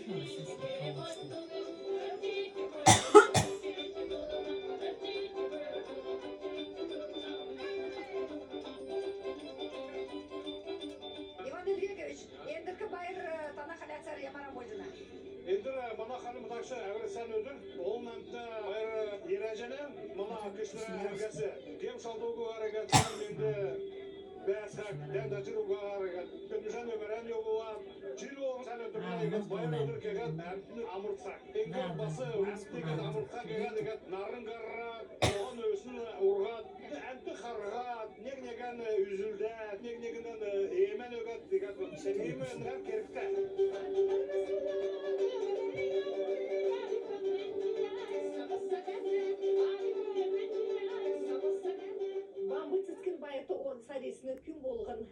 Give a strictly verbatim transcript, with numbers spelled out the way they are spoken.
Иван Ильягович, эндрк байр, э, тана хәләцәр ямаран болҗана? Эндр, э, мана хәләмдәгч әврсән өдр, олн әмтнә байр йөрәҗәнә, мана кешнрә әрәсәс, гем-шалтг уга әрәсәс, менд бәәцхәг, дән-даҗр уга әрәсәс, көдлмшән өмәрән йовулла, җил болһн сән өдрлә иигәд байр өдр кеһәд, әмтн амрцхад. Эндр бас әмтн кеһәд амрцхад, кеһәд, иигәд нарн һарад, һаалһн өвсн урһад, әмтн харһад, нег-негән үзүлдәд, нег-негән, э, эм өгәд, иигәд, сән иим энүгәр кергтә. Бамб цецгин байрт орн сарисн күн болһн